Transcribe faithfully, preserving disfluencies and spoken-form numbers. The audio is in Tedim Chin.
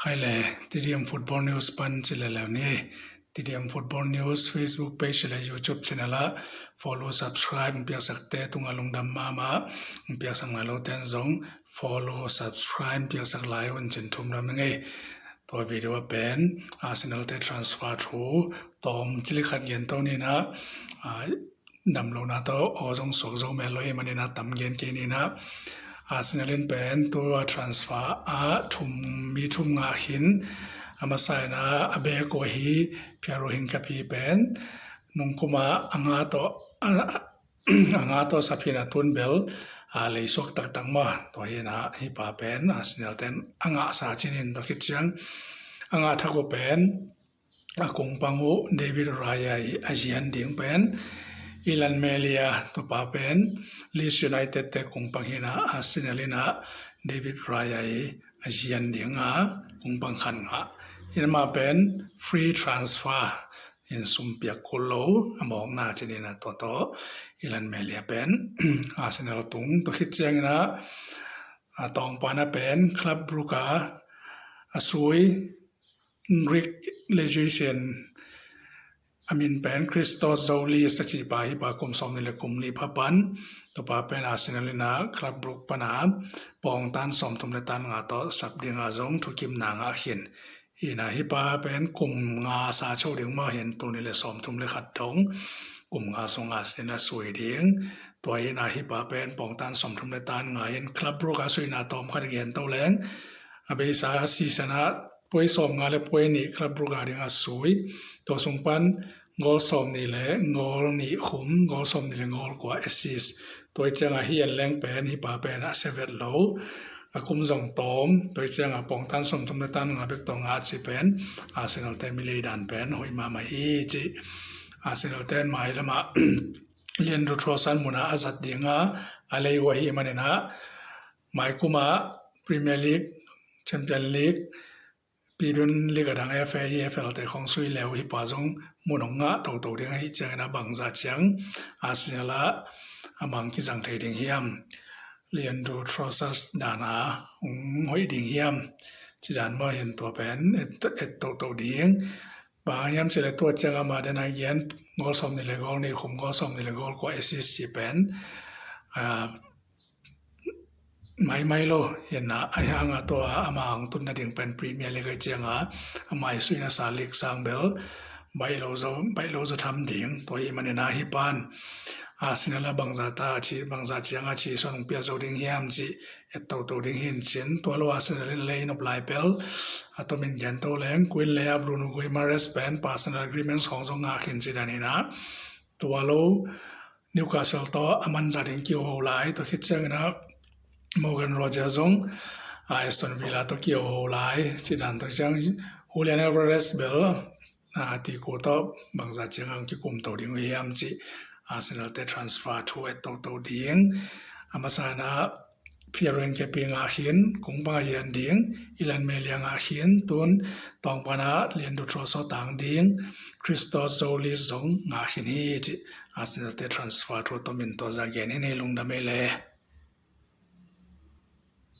Ai le, T D M Football News pan ci leleu ni. T D M Football News Facebook page le YouTube channel ah follow, subscribe hong piaksakte tungah lungdam mahmah. Hong piaksak nai lote in zong follow, subscribe piaksak lai un cin thum lam ing ei. Tua video ah pen Arsenal te transfer thu tawm cili khat gen to ni in ah, damlohna tawh aw zong suak zo mel lo hi manin ah tam gen kei ni in ah, Arsenal in pen tua transfer ah thum, mi thum ngah khin. A masa in ah a bek uh ahi Piero Hincapié pen nungkum ah a nga tawh, a, a nga tawh sap hi in ah tun bel a leisuak taktak mah. Tua hi in ah hih pa pen Arsenal ten a ngahsa cin in tua khit ciang a ngah thak uh pen a kungpang uh David Raya i a zian ding pen Illan Meslier, tua pa pen Leeds United te kungpang hi in ah, Arsenal in ah David Raya i a zian ding a, kungpang khat ngah. Hi in ah amah pen free transfer in sum piak kul lo, a mawkna cin in ah tua tawh Illan Meslier pen Arsenal tung. Tua khit ciang in ah, a tawngpan ah pen Club Brugge a, a sui Greek legend, a min pen Christos Zolis a cih pa hi. Pa kum sawmnih le kum nih pha pan, tua pa pen Arsenal in ah Club Brugge pan a pawng tan sawmthum le tan nga tawh sap ding a zong thukimna ngah khin. Hi in ah hih pa pen kum nga sa cho ding mah hi in, tul nih le sawmthum le khat dong kum nga sung Arsenal a sui ding. Tua hi in ah hih pa pen pawng tan sawmthum le tan nga hi in, Club Brugge a suihna tawm khat gen to leng, a beisa season ah puai sawmnga le puai nih Club Brugge a ding a sui. Tua sung pan goal sawmnih le goal nih khum, goal sawmnih le goal kua assist. Tua hi ciang a hih en leng pen hih pa pen a sia vet lo, a kum zong tawm. Tua hi ciang a pawng tan sawmthum le tan nga bek tawh ngah cih pen Arsenal te mi lei dan pen hoih mahmah hi ci. Arsenal ten mailam ah Leandro Trossard mun ah a zat ding a, a lei uh ahih manin ah, maikum ah Premier League, Champion League, Pyramid League a dang F A, E F L te khawng sui le uh hih pa zong mun hong ngah toto ding ahih ciangin ah bangzah ciang Arsenal ah a mang kizang thei ding hiam, Leandro Trossard dan a hong hoih ding hiam, ci dan mah hi in tua pen et, et toto ding. Bang hiam cih leh tua ciang a mah den a gen goal sawmnih le goal nih khum, goal sawmnih le goal kua assist cih pen, ah, maimai lo hi in ah, ahi hang a tua ama hong tun nading pen Premier League ahih ciang a, ama i suihna sa league sang bel baih lo zaw, baih lo zaw tham ding. Tua ahih manin ah hih pan Arsenal ah bangzah ta a ci, bangzah ciang a ci suan hong pia zo ding hiam cih et toto ding hi in cin. Tua lo Arsenal in lei nop lai bel a tomin gen to leng, Quinn le a Bruno Guimaraes pen personal agreement khawng zong ngah khin ci dan hi in ah, tua lo Newcastle tawh a manzah ding kiho lai. Tua khit ciangin ah Morgan Rogers zong, ah, Aston Villa tawh kiho lai ci dan. Tua ciang Julian Alvarez bel, ah, Atletico tawh bangzah ciang a hong kikum to ding uh hiam cih Arsenal te transfer thu et toto ding. A masa in ah Piero Hincapié ngah khin, kungpang a zian ding, Illan Meslier ngah khin, tun tawngpan ah Leandro Trossard tang ding, Christos Zolis zong ngah khin hi cih Arsenal te transfer thu tomin tua zah gen hi in, lungdam ei le.